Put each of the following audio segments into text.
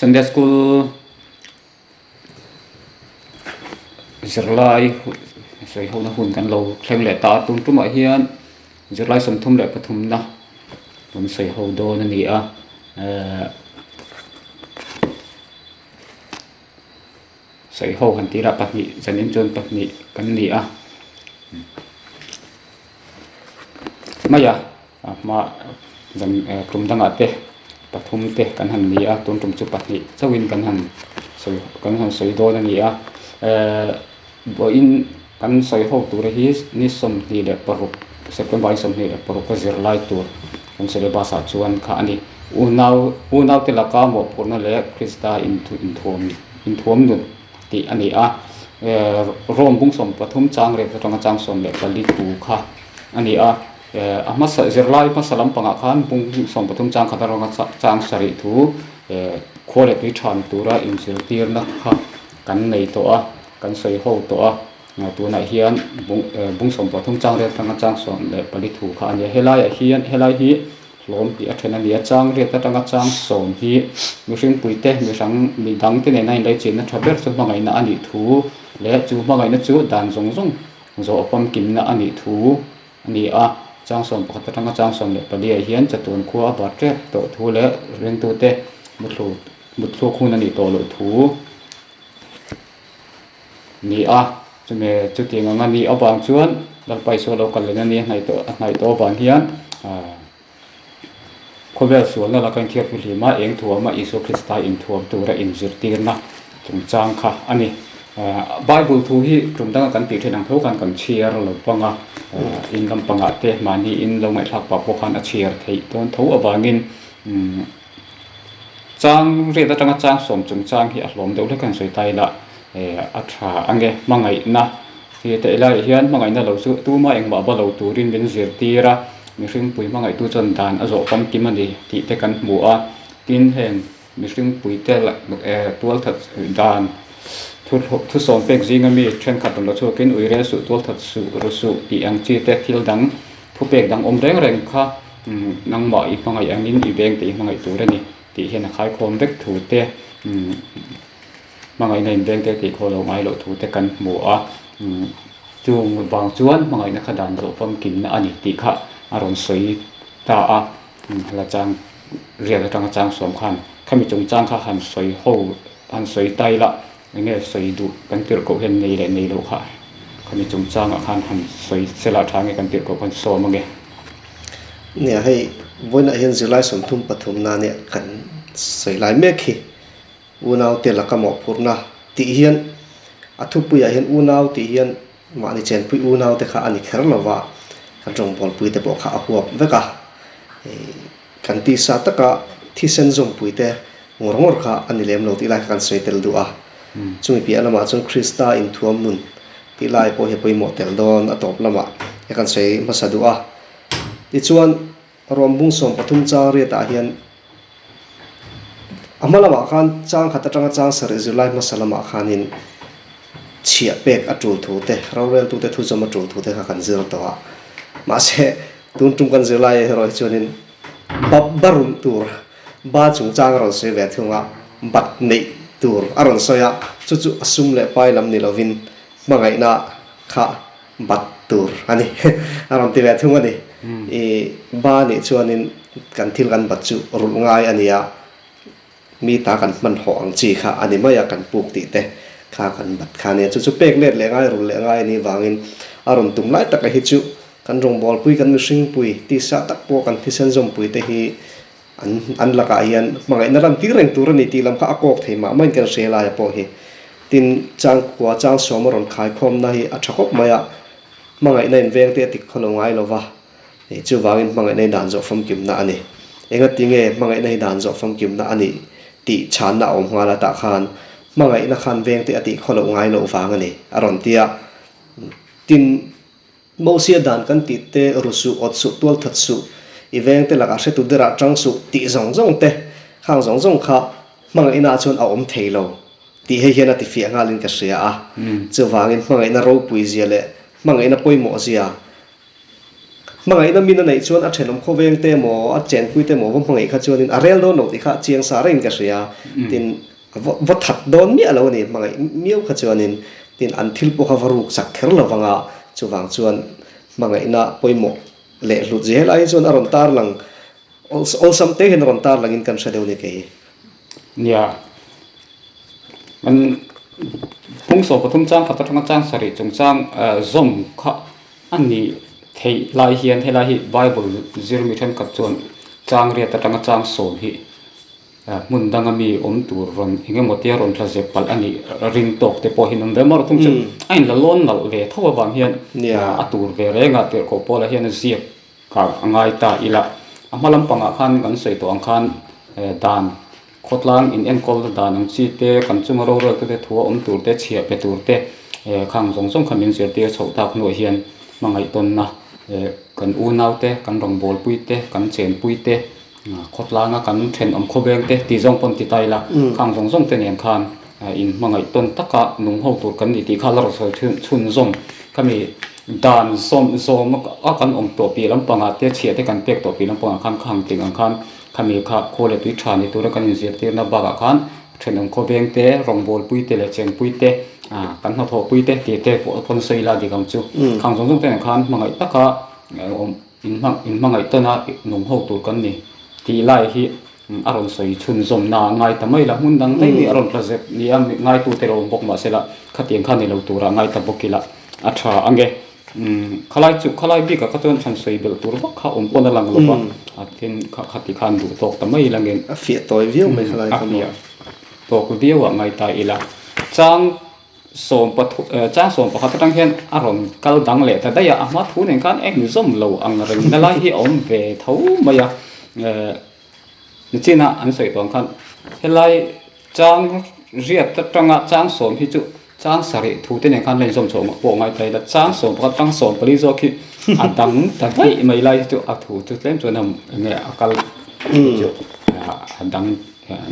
Sunday School zirlai sawi hona hun kan lo thleng leh ta a, tun tumah hian zirlai 33 na kan sawi ho dawn a ni a ehh sawi ho han tih lah pahnih zanin chuan pahnih kan ni a mai a. A hma zan tum dangah te pathum te kan han ni a tun tum chu pahnih chauhin kan han sawi kan han sawi dawn a ni a ehh vawiin kan sawi ho tur hi ni 26 September ni 26 a zir lai tur kan syllabus ah chuan kha a ni unau unau te laka mawhphurhna leh Krista inthuam inthuam nun tih a ni a ehh Rome bung 13 chang rek atanga chang 14 thu kha a ni a. A hmasa zirlai hmasa lampangah khan bung 13 chang khat atanga chang sarih thu khua leh tui than tura inzirtirna kha kan nei tawh a, kan sawi ho tawh a. Tunah hian bung 13 chang riat atanga chang 14 thu kha a ni a. Helaiah hian helai hi hlawm tih a then a ni a, chang riat atanga chang sawm hi mihring puite mihrang midang te nena inlaichinna tha ber chu hmangaihna a nih thu leh chu hmangaihna chu dan zawng zawng zawh famkimna a nih thu a ni a, chang 11 atanga chang 14 ah hian chatuan khua a bat tep tawh thu leh ringtute muthlu mutthluk hun a nih tawh loh thu ni a, chumi chutiang anga nih avang chuan Lalpa Isua lo kal leh na ni a hnaih tawh a hnaih tawh avang hian ah Khawvel sualna laka inthiar fihlim a, eng thuama Isua Krista inthuam tura inzirtirna chungchang kha a ni. Bible thu hi tum danga kan tih thin ang tho khan kan chhiar lo pang a, in lampangah te mahni in lo ngaihthlak pah pawh khan a chhiar theih dawn tho avangin chang riat atanga chang sawm chungchang hi a hlawm deuh hlek a han sawi ta ila a tha ang e. Hmangaihna hi teh laiah hian hmangaihna lo chu tuma engmah va lo turin min zirtir a. Mihringpui hmangaihtu chuan dan a zawh famkim a ni tih te kan hmu a, tin heng mihringpui te tualthat dan thusawm pek zinga mi thenkhat rawn la chhuakin ui rel suh tualthat suh ru suh tih ang chi te thil dang thupek dang awm reng reng kha nangmah i hmangaih angin i veng te i hmangaih tur a ni tih hian a khaikhawm vek thu te hmangaihna inveng te tih khaw lo ngai loh thu te kan hmu a. Chung vang chuan hmangaihna kha dan zawh famkimna a ni tih kha a rawn sawi ta a, la chang riat atanga chang sawm khan khami chungchang kha han sawi ho han sawi ta ila eng nge sawi duh kan tirh koh hian nei leh nei loh kha khami chungchangah khan han sawi sela tha nge kan tirh koh khan sawm ange. Nia hei vawiinah hian zirlai 33 na nia kan sawi lai mek hi. Unaute laka mawhphurhna tih hian a thupuiah hian unau tih hian mahni chenpui unaute kha a ni kher lo va, kan rawngbawlpuite pawh kha a huap vek a. Kan tisa taka thisen zawmpuite ngawr ngawr kha a ni lem lo tih lai kha kan sawi tel duh a. Chumi piah lamah chuan Krista inthuam nun tih lai pawh hi a pawimawh tel dawn a tawp lamah he kan sawi hmasa duh a. Tichuan Rawmbung 13 chang riatah hian a hma lamah khan chang khat atanga chang sarih zirlai hmasa lamah khanin chhiah pek a tul thu te, roreltute thu zawm a tul thu te kha kan zir tawh a. Mahse, tun tum kan zirlai erawh hi chuanin bap barun tur ba chungchang a rawn sawi ve thung a, bat neih tur a rawn sawi a, chu chu a sum leh pai lam ni lovin hmangaihna kha bat tur a ni a rawn ti ve thung a ni. I ba nih chuanin kan thil kan bat chu rulh ngai a ni a, mi ta kan hman hawh ang chi kha a ni mai a, kan puk tih te kha kan bat kha a nia. Chu chu pek let leh ngai rulh leh ngai a nih vangin a rawn tum lai taka hi chu kan rawngbawlpui kan mihringpui tisa tak pawh kan thisen zawmpui te hi an an lakah hian hmangaihna lan tir reng tur a ni tih lam kha a kawk thei mah maiin kan hria laia pawh hi. Tin, changkua chang sawm a rawn khaikhawmna hi a tha khawp mai a, hmangaihna inveng te a tik khaw lo ngai lo va, chuvangin hmangaihna hi dan zawh famkimna a ni. Engatinge hmangaihna hi dan zawh famkimna a nih tih chhanna a awm nghal a tah khan hmangaihna khan veng te a tih khaw loh ngai loh vang a ni a rawn ti a. Tin. Mosia dan kan tih te, ru suh, awt suh, tual that suh, i veng te lakah hretu derah tang suh tih zawng zawng te, khang zawng zawng kha hmangaihna ah chuan a awm thei lo tih hei hian a ti fiah nghalin ka hria a. Chuvangin hmangaihna ropui zia leh hmangaihna pawimawh zia, Hmangaihna min a neih chuan a thenawm khawveng te emaw, a chenpui te emaw va hmangaih kha chuanin a rel dawn lo tih kha a chiang sa rengin ka hria. Tin, va that dawn miah lo a ni hmangaih miau kha chuanin. Tin, an thil pawh kha va ruk chak kher lo vang a, chuvang chuan hmangaihna pawimawh leh hlut zel ai chuan a rawn tarlang awlsam te hian a rawn tarlangin kan hre deuh a ni kei. Nia, kan phung 13 chang khat atanga chang sarih chungchang zawm kha A nih theih lai hian helai hi Bible zir mi thenkhat chuan chang riat atanga chang 10 hi hmun danga mi awm tur rawn eng emaw tia rawn tla zep palh a nih ring tawk te pawh hi an awm ve marawh thung chu a inla lawn nalh ve tho avang hian a tur ve reng a tirhkoh Paula hian a ziak Kar a ngai ta ila. A hma lampangah khan kan sawi tawh ang khan dan khawtlang in enkawlna dan ang chi te, kan chunga roreltute thu a awm tur te, chhiah pe tur te khang zawng zawng kha min zirtir chhoh tak hnuah hian hmangaih tawnna kan unau te, kan rawngbawlpui te, kan chenpui te, khawtlanga kan thenawm khawveng te tih zawng pawn ti ta ila khang zawng zawng te nen khan in hmangaih tawn taka nung ho tur kan ni tih kha la rawn sawi chhunzawm khami dan zawm zawm a kan awm tawh piah lampangah te chhiah te kan pek tawh piah lampangah khan khang ting ang khan khami kha khaw leh tui tha ni tura kan inzirtirna bakah khan thenawm khawveng te rawngbawlpui te leh chengpui te kan hnathawhpui te tih te pawh pawn sawi ila dik ang chu khang zawng zawng te nen khan hmangaih taka awm inhmangaih tawn a nung ho tur kan ni tih lai hi A rawn sawi chhunzawmna a ngai ta mai la, hmun dang daih nih a rawn tla zep nia ngaitute lo awm bawk mahse la khatiang kha ni lo turah ngai ta bawk ila a tha ang e. Khalai chu khalai bikah kha chuan han sawi belh tur vak kha awm pawn a lang lo va, a then kha khati khan duh tawk ta mai langin. A fiah tawi viau mai khalai kha maw? A fiah tawk viau ah ngai ta ila. Chang chang 11 atang hian a rawn kal dang leh ta daih a, a hma thu nen khan eng zawm lo ang reng na lai hi a awm ve tho mai a. Nichina an sawi tawh ang khan helai chang riat atanga chang 10 hi chu chang sarih thu te nen khan la inzawm chhoh pawh ngai ta ila, chang 11 atang 14 zawk hi a dang ta daih mai lai hi chu a thu chu tlem chuan eng nge a kal chu a dang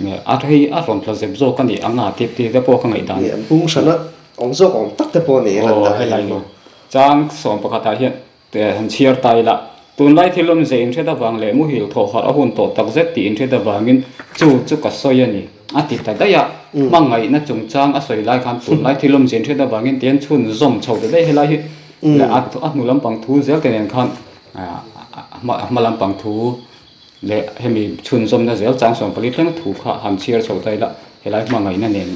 nge a hei a rawn tla zep zawk a ni ang a tih te pawh ka ngaihdan. Bung hrana awm zawk awm tak te pawh a ni a lan dan hian. Chang 11 ah hian Han chhiar ta ila, tunlai thil awmze inhriat avang leh muhil thawh harh a hun tawh takzet tih inhriat avangin chu chu ka sawi a ni, a ti ta daih a. Hmangaihna chungchang a sawi lai khan tunlai thil awmze inhriat avangin tihian chhunzawm chho ta daih helai hi leh a hnu lampang thu zel te nen khan a hma lampang thu Leh hemi chhunzawmna zel chang 14 thleng thu kha han chhiar chho ta ila, helai hmangaihna nen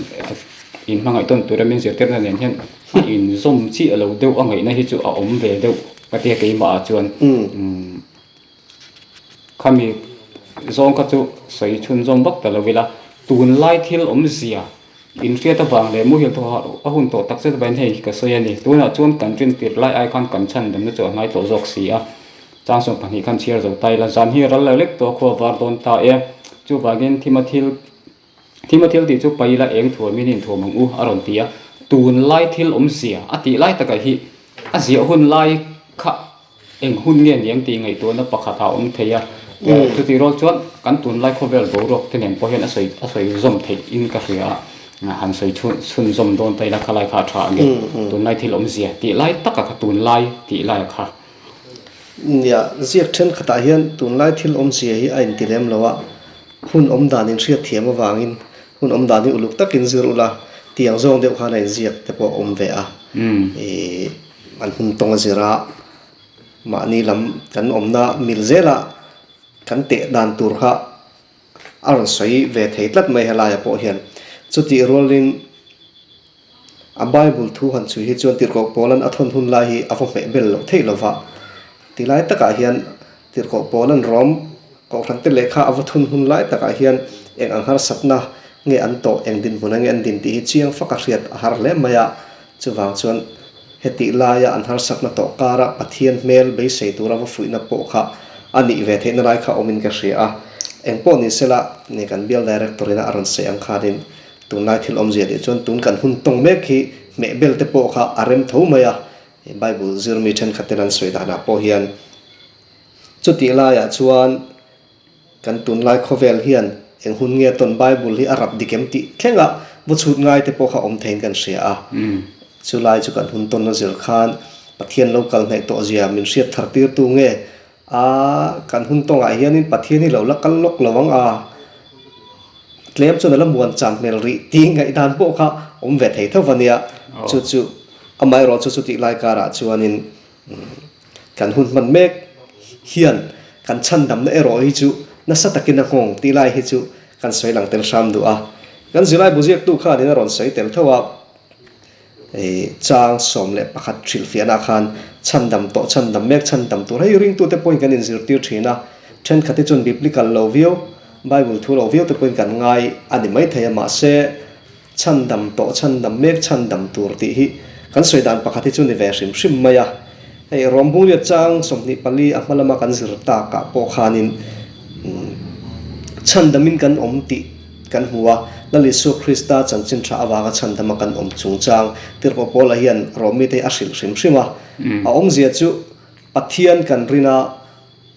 in hmangaih tawn tura min zirtirna nen hian a inzawm chiah lo deuh a ngaihna hi chu a awm ve deuh ka tia keimah ah chuan khami zawng kha chu sawi chhunzawm vak ta lo ila, tunlai thil awmzia inhriat avang leh muhil thawh a hun tawh takzet avangin hei hi ka sawi a ni. Tunah chuan kan rintir lai ai khan kan chhandamna chu a hnai tawh zawk si a. Chang 12 khan chhiar zo ta ila, zan hi ral lo lek tawh khua var dawn ta e. Chuvangin thima thil thima thil tih chu pai ila eng thuamin in thuam ang u a rawn ti a. Tunlai thil awmzia a tih lai takah hi a ziah hun lai kha eng hun nge niang tih ngaihtuahna pakhat a awm thei a. Chutih rual chuan kan tunlai khawvel boruak te nen pawh hian a sawi a sawi zawm theih in ka hria a. Han sawi chhunzawm dawn ta ila khalai kha a tha ang e. Tunlai thil awmzia tih lai takah kha tunlai tih laiah kha. Nia, ziak thenkhatah hian tunlai thil awmzia hi a inti lem lo a, hun awm dan inhriat thiam avangin hun awm dan hi uluk takin zir ula tiang zawng deuh khan a inziak te pawh a awm ve a. Ih, an hun tawng a zir a, mahni lam kan awmna mil zela kan teh dan tur kha a rawn sawi ve thei tlat mai helaiah pawh hian. Chutih rualin. A Bible thu han chhui hi chuan Tirhkoh Paulan a thawn hun lai hi a va hmeh bel loh theih lo va. Ti lai takah hian Tirhkoh Paulan Rom kohhran te lehkha a va thun hun lai takah hian eng ang harsatna nge an tawh, eng dinhmun nge an din tih hi chiang fak a hriat a har hle mai a. Chuvang chuan hetih laia an harsatna tawh kara Pathian hmel beisei tura va fuihna pawh kha a nih ve theihna lai kha awmin ka hria a. Engpawh ni sela, kan bial director ina a rawn sawi ang khanin Tunlai thil awmzia tih chuan tun kan hun tawng mek hi hmeh bel te pawh kha a rem tho mai a, Bible zirmi thenkhat ten an sawi danah pawh hian chutih laiah chuan kan tunlai khawvel hian eng hun nge tawn Bible hi a rap dik em tih thlengah vaw chhut ngai te pawh kha awm theiin kan hria a, chulai chu kan hun tawnna zir khan. Pathian lo kal hnaih tawh zia min hriat thar tirtu nge a kan hun tawngah hianin Pathian hi lo la kal lawk lo ang a, tlem chuan a la muan chan hmel rih tih ngaihdan pawh kha awm ve thei tho va nia. Chu chu amaherawhchu chutih lai karah chuanin Kan hun hman mek hian kan chhandamna erawh hi chu nasa takin a nghawng tih lai hi chu kan sawi lang tel hram duh a. Kan zirlaibu ziaktu khanin a rawn sawi tel tho a, chang 11 hrilhfiahna khan chhandam tawh chhandam mek chhandam tur hei ringtute pawhin kan inzirtir thin a, thenkhat hi chuan biblical lo viau, Bible thu lo viau te pawhin kan ngai a ni maithei a, mahse, Chhandam tawh, chhandam mek, chhandam tur tih hi kan sawi dan pakhat hi chu ni ve hrim hrim mai a. Hei Rom Bungriat chang 24 a hma lama kan zir takah pawh khanin chhandamin kan awm tih kan hmu a, Lal Isua Krista chanchin tha avanga chhandama kan awm chungchang Tirhkoh Paula hian Rom mite hi a hrilh hrim hrim a. A awmzia chu Pathian kan rin a,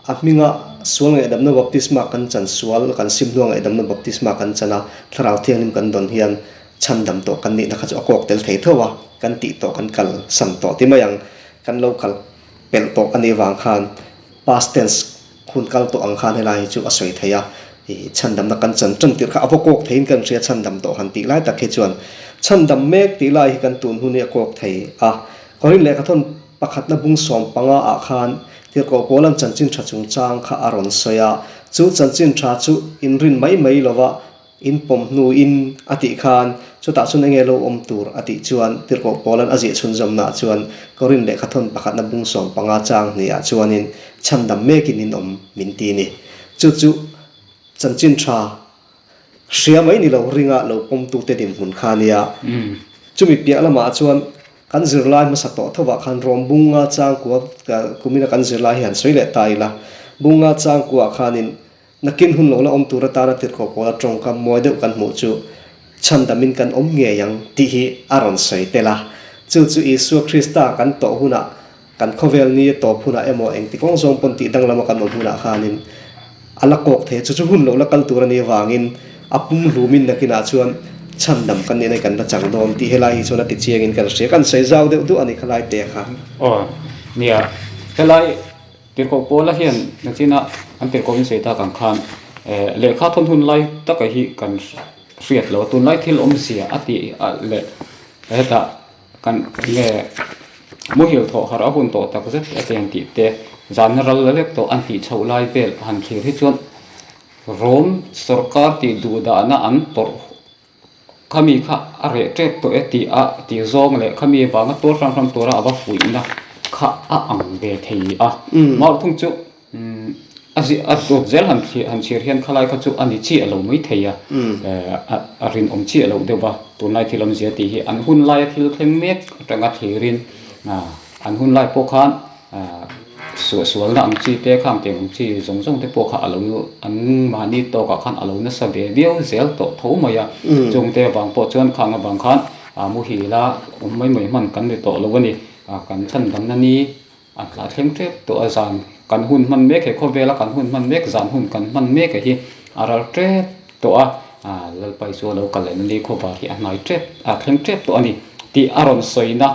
A hminga sual ngaihdamna baptisma kan chan sual, kan sim hnua ngaihdamna baptisma kan chan a, Thlarau Thianghlim kan dawn hian chhandam tawh kan nihna kha chu a kawk tel thei tho a, kan tih tawh kan kal san tawh ti mai ang, kan lo kal pelh tawh a nih vang khan past tense hun kal tawh ang khan helai hi chu a sawi thei a, ih chhandamna kan chan tan tirh kha a va kawk theiin kan hria chhandam tawh han tih lai tak hi chuan chhandam mek tih lai hi kan tun hun hi a kawk thei a, Korin lehkhathawn Pakhatna bung 15 ah khan Tirhkoh Paula'n chanchin tha chungchang kha a rawn sawi a, chu chanchin tha chu inrin mai mai lova inpawm hnuin a tih khan chutah chuan enge lo awm tur a tih chuan Tirhkoh Paula'n a ziah chhunzawmnaah chuan Korin lehkhathawn pakhatna bung 15 chang hniah chuanin chhandam mekin in awm min ti ni. Chu chu chanchin tha Hria mai ni lo ringa lo pawmtute dinhmun kha a nia. Chumi piah lamah chuan kan zirlai hmasa tawh thovah khan Rom Bunga changkua kumina kan zirlai hi han sawi leh ta ila. Bunga changkuaah khanin nakin hun lo la awm tur atana tirhkoh pawla tawngkam mawi deuh kan hmuh chu chhandamin kan awm ngei ang tih hi a rawn sawi tel a. Chu chu Isua Krista kan tawh hunah Kan khawvel ni a tawp hunah emaw engti kawng zawng pawn tih danglama kan awm hunah khanin a la kawk thei a, chu chu hun lo la kal tur a nih avangin a pum hlumin nakinah chuan chhandam kan nihna hi kan la chang dawn tih helai hi chuan a ti chiangin kan hria. Kan sawi zau deuh duh a ni khalai te kha. Aw nia, helai Tirhkoh Paula hian nachina an tirhkoh in sawi tak ang khan lehkha thawn hun lai taka hi kan hriat lo a, tunlai thil awmzia a tih leh hetah Kan nge muhil thawh harh a hun tawh tak zet a tiang tih te, zan ral la lek tawh an tih chhoh lai vel a han thlir hi chuan Rom sawrkar tih duhdahna an tawrh khami kha a reh tep tawh e tih a tih zawng leh khami vanga tuar hram hram tura a va fuihna kha a ang ve thei a. Mah thung chu A zir a dawt zel han thlir han chhir hian khalai kha chu a ni chiah lo mai thei a, a rinawm chiah loh deuh va, tunlai thil awmzia tih hi an hun laia thil thleng mek atanga thlirin an hun lai pawh khan suahsualna ang chi te khang tiang ang chi zawng zawng te pawh kha a lo an mahni tawkah khan a lo nasa ve viau zel tawh tho mai a, chungte avang pawh chuan khang avang khan muhil a awm mai mai hman kan ni tawh lo a ni, kan chhandamna ni. A tla thleng tep tawh a zan kan hun hman mek he khawvela kan hun hman mek zan hun kan hman mek a hi a ral tep tawh a ah Lalpa Isua lo kal leh na ni khawvar hi a hnai tep a thleng tep tawh a ni tih a rawn sawina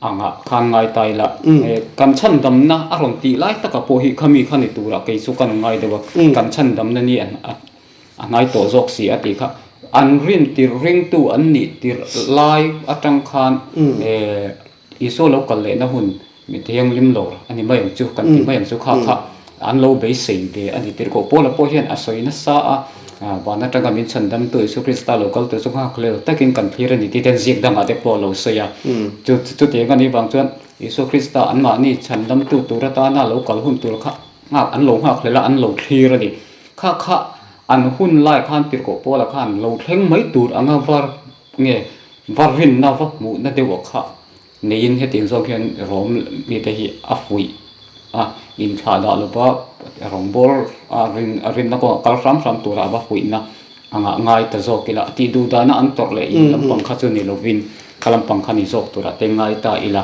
angah khan ngai ta ila kan chhandamna a rawn tih lai taka pawh hi khami kha ni turah kei chu kan ngai deuh a kan chhandamna ni a hnai tawh zawk si a tih kha an rin tirh ringtu an nih tirh lai atang khan Isua lo kal lehna hun mi thianghlim lo a ni mai ang chu, kan ti mai ang chu kha kha an lo beisei ve a ni. Tirhkoh Paula pawh hian a sawi nasa a, van atanga min chhandamtu Isua Krista lo kal tur chu nghakhlel takin kan thlir a ni tih te ziak dangah te pawh a lo sawi a. Chu chutiang a nih vang chuan Isua Krista anmahni chhandamtu tur atana lo kal hun tur kha nghak an lo nghakhlel a, an lo thlir a ni. Kha kha an hun lai khan Tirhkoh Paula khan lo thleng mai tur anga var nge Va rinna va hmuhna deuh a kha neiin hetiang zawk hian Rom mite hi a fuih a, inthlah dah lova rawngbâwl a rin a rinna kawngah kal hram hram tura a va fuihna angah ngai ta zawk ila, a tih duh dana an tawrh leh in lampang kha chu ni lovin kha lampang kha ni zawk turah te ngai ta ila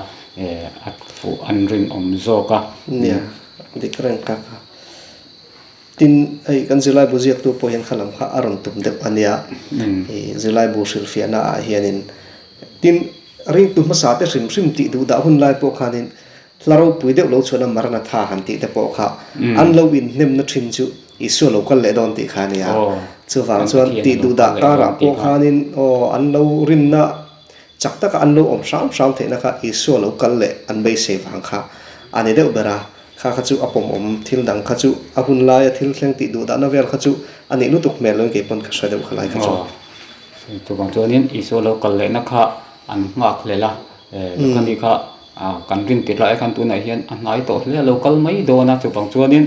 a fuh an rinawm zawk a. Nia, dik reng kha kha. Tin, hei kan zirlaibu ziaktu pawh hian kha lam kha a rawn tum deuh a nia. I zirlaibu hrilhfiahna ah hianin tin ringtu hmasa te hrim hrim tih duh dah hun lai pawh khanin Hla ropui deuh lo chhuahna Maranatha han tih te pawh kha an lo inhnemna thin chu Isua lo kal leh dawn tih kha a nia. Chuvang chuan tih duh dah karah pawh khanin aw an lo rinna chak taka an lo awm hram hram theihna kha Isua lo kal leh an beisei vang kha a ni deuh ber a. Kha kha chu a pawmawm thil dang kha chu a hun laia thil thleng tih duh dahna vel kha chu a nih lutuk hmel loin kei pawn ka hre deuh khalai kha chu. Chuvang chuanin Isua lo kal lehna kha an nghak hlel a, khami kha kan rin tirh lai khan tunah hian a hnai tawh hle a lo kal mai dawn a, chuvang chuanin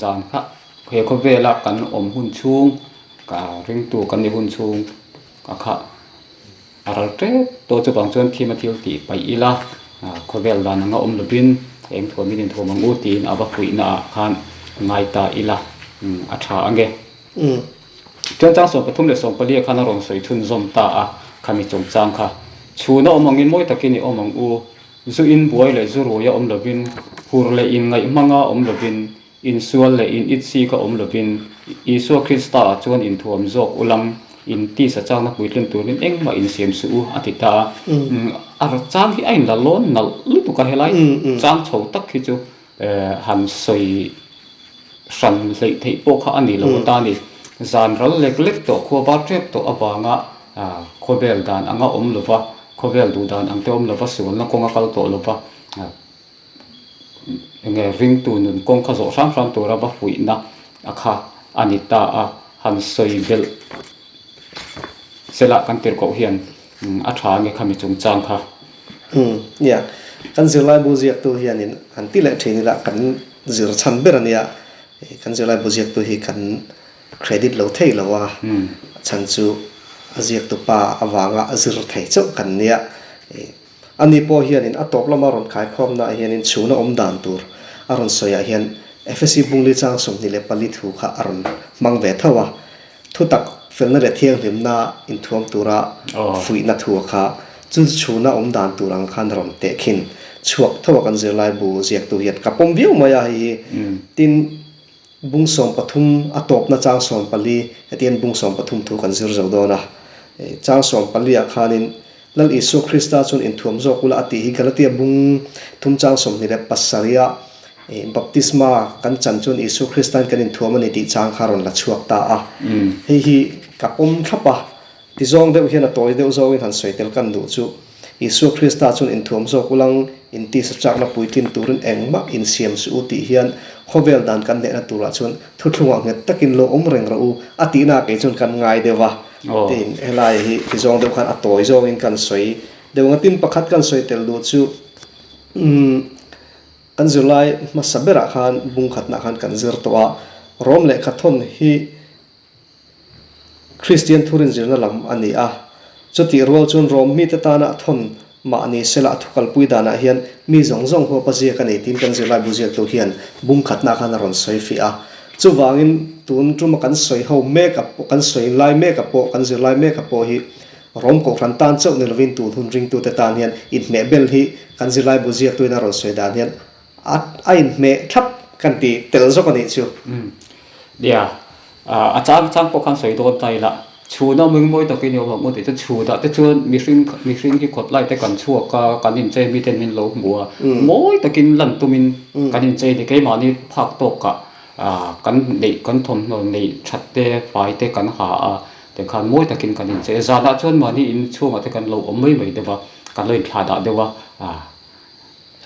zan kha he khawvela kan awm hun chhung ka ringtu kan nih hun chhung a kha a ral tep tawh chuvang chuan thim a thil tih paih ila khawvel dan anga awm lovin eng thuamin inthuam ang u tiin a va fuihna ah khan ngai ta ila a tha ange. Chuan chang 34 leh 40 ah khan a rawn sawi chhunzawm ta a, khami chungchang kha chhun a awm angin mawi takin i awm ang u, zu in buai leh zu rui a awm lovin, hur leh in ngaih hmanga awm lovin, insual leh in itsik a awm lovin, Isua Krista ah chuan inthuam zawk ulang, in tisa chakna puitlin turin engmah insiam suh u, a ti ta a. A chang hi a inla lawn nalh lutuk a, helai chang chho tak hi chu han sawi hran hleih theih pawh kha a ni lo ata ni. Zan ral lek lek tawh khua var tep tawh avanga khawvel dan anga awm lova, khawvel duh dan ang te awm lova, sualna kawnga kal tawh lova, enge ringtu nun kawng kha zawh hram hram tura va fuihna a kha a ni ta a, han sawi belh sela kan tirhkoh hian a tha nge khami chungchang kha. Umm nia, kan zirlaibu ziaktu hianin han ti leh thin ila kan zir chhan ber a nia, kan zirlaibu ziaktu hi kan credit lo thei lo a, a chhan chu a ziaktu pa avanga a zir thei chauh kan nia. Ani pawh hianin a tawp lama rawn khaikhawmnaah hianin chhuna awm dan tur a rawn sawiah hian Efesi bungli chang 24 thu kha a rawn hmang ve tho a. Thutak felna leh thianghlimna inthuam tura fuihna thu a kha chu chhuna awm dan tur ang khan a rawn tehkhin chhuak tho a kan zirlaibu ziaktu hian ka pawm viau mai a hei hi. Tin, Bung 13 a tawpna chang 14 hetiang bung 13 thu kan zir zo dawn a. Chang 14 ah khanin Lal Isua Krista chuan inthuam zawk ula a tih hi Galatia bung thum chang 27 ah baptisma kan chan chuan Isua Kristain kan inthuam a ni tih chang kha a rawn la chhuak ta a. Hei hi ka pawm thlap a, tizawng deuh hian a tawi deuh zawngin han sawi tel kan duh chu. Isua Krista chuan inthuam zawk ulang, intisa chakna puitlin turin engmah insiam suh u tih hian khawvel dan kan hnehna turah chuan thuthlungah nghet takin lo awm reng rawh u a tihna kei chuan kan ngai deuh a. Tiin helai hi ti zawng deuh khan a tawi zawngin kan sawi deuh ang a. Tin pakhat kan sawi tel duh chu umm kan zirlai hmasa berah khan bung khatnah khan kan zir tawh a, Rom lehkha thawn hi Kristian thurin zirna lam a ni a. Chutih rual chuan Rom mite tana a thawn mahni sela a thukalpui danah hian mi zawng zawng huapa ziak a ni tiin kan zirlaibu ziaktu hian bung khatna khan a rawn sawi fiah a. Chuvangin tun tuma kan sawi ho mek a kan sawi lai mek a pawh kan zirlai mek a pawh hi Rom kohhran tan chauh ni lovin tun hun ringtute tan hian inhmehbel hi kan zirlaibu ziaktuin a rawn sawi dan hian A a inhmeh thlap kan ti tel zawk a nih chu. Umm. Nia, a chang chang pawh khan sawi dawn ta ila, chhuna mawng mawi takin i awm ang u tih chu chhunah te chuan mihring mihring hi khawt lai te kan chhuak a, kan inchei miten min lo hmu a, mawi takin lan tumin kan inchei a ni. Keimahni phak tawkah kan neih kan thawmhnaw neih that te fai te kan ha a, tikhan mawi takin kan inchei a. Zanah chuan mahni inchhungah te kan lo awm mai mai deuh a, kan lo inthlahdah deuh a.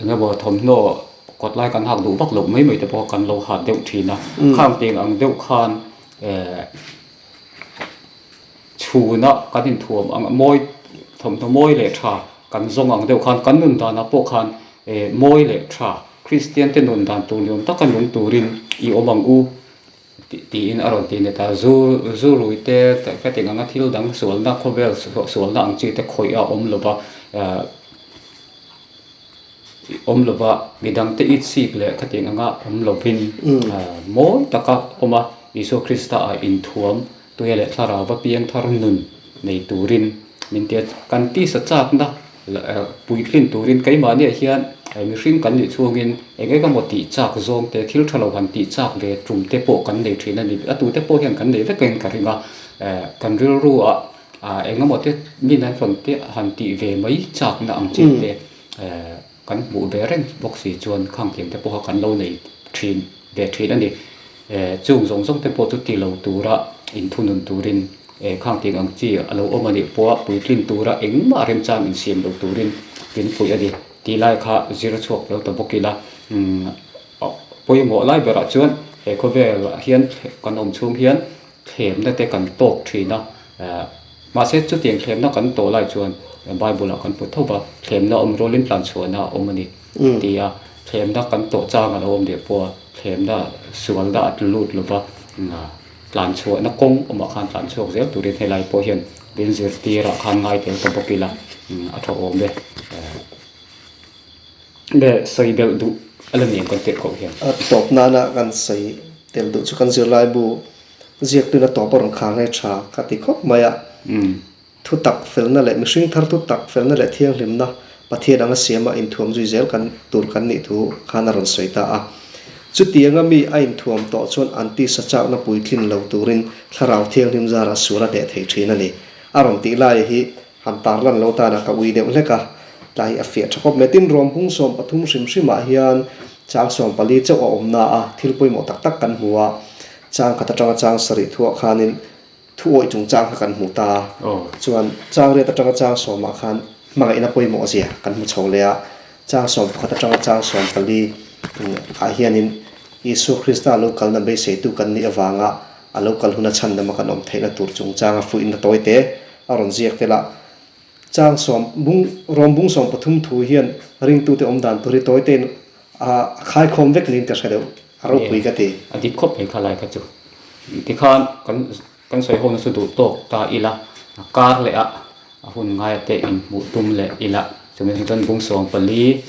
Eng emaw thawmhnaw kawt lai kan hak duh vak loh mai mai te pawh kan lo hat deuh thin a, khang tiang ang deuh khan eh chhuna kan inthuam ang mawi thawmhnaw mawi leh tha kan zawng ang deuh khan kan nun danah pawh khan eh mawi leh tha Kristian te nun dan tur ni awm taka nung turin i awm ang u tiin a rawn ti ni ta. Zu zu rui te ka tih anga thil dang sualna khawvel sualna ang chi te khawih a awm lova eh. Awm lova midangte itsik leh khatiang anga awm lovin mawi taka awm a, Isua Krista ah inthuam tuia leh thlarau va piangthar nun nei turin min ti a. Kan tisa chakna puitlin turin keimahniah hian mihring kan nih chhungin eng eng emaw tih chak zawng te, thil tha lo han tih chak ve tum te pawh kan nei thin a ni. A tute pawh hian kan nei vek in ka ring a, kan rilru ah Eng emaw te min an rawn te han tih ve mai chakna ang chi te. kan hmuh ve reng bawk si chuan khang tiang te pawh kha kan lo nei thin ve thin a ni. Chung zawng zawng te pawh chu ti lo tura inthunun turin khang tiang ang chi a lo awm a nih pawha puitlin tura engmah remchang insiam lo turin min fuih a ni tih lai kha zir chhuak tel ta bawk ila. Pawimawh lai berah chuan he khawvelah hian kan awm chhung hian thlemna te kan tawk thin a, mahse chutiang thlemna kan tawh lai chuan Bible ah kan hmu tho va, thlemna awm rualin tlanchhuahna a awm a ni ti a, thlemna kan tawh chang a lo awm leh pawh a, thlemna sualna a tlu lut lo va, tlanchhuahna kawng awmah khan tlanchhuak zel turin helai pawh hian min zirtirah khan ngai tel ta bawk ila a tha awm e. Nge sawi belh duh a la ni ang kan tirh koh hian. A tawp nana kan sawi tel duh chu kan zirlaibu ziaktuin a tawp a rawn khar nge tha ka ti khawp mai a. Thu tak felna leh mihring thar thu tak felna leh thianghlimna Pathian anga siama inthuam zui zel kan tur kan nih thu khan a rawn sawi ta a. Chutianga mi a inthuam tawh chuan an tisa chakna puitlin lo turin thlarau thianghlim zarah sual a hneh thei thin a ni. A rawn tih lai hi Han tarlan lo tana ka ui deuh hlek a, tlai a fiah tha khawp mai. Tin, ruam bung 13 hrim hrimah hian chang 14 chauh a awm na a, thil pawimawh tak tak kan hmu a. Chang khat atanga chang sarih thuah khanin thu awih chungchang kha kan hmu ta a. Chuan chang riat atanga chang sawmah khan hmangaihna pawimawh zia kan hmu chho leh a. Chang 11 atanga chang 14 ah hianin Isua Krista lo kalna beiseitu kan nih avanga a lo kal huna chhandama kan awm theihna tur chungchanga fuihna tawi te a rawn ziak tel a. Chang sawm bung rawm bung 13 thu hian ringtute awm dan tur hi tawi tein a khaikhawm vek niin ka hre deuh, a ropui ka ti. A dik khawp mai kha lai kha chu. Tikhan kan kan sawi ho na chu duh tawk ta ila, a kar leh a a hun ngaia te inhmuh tum leh ila, chumi chuan bung 14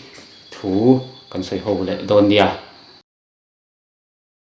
thu kan sawi ho leh dawn nia.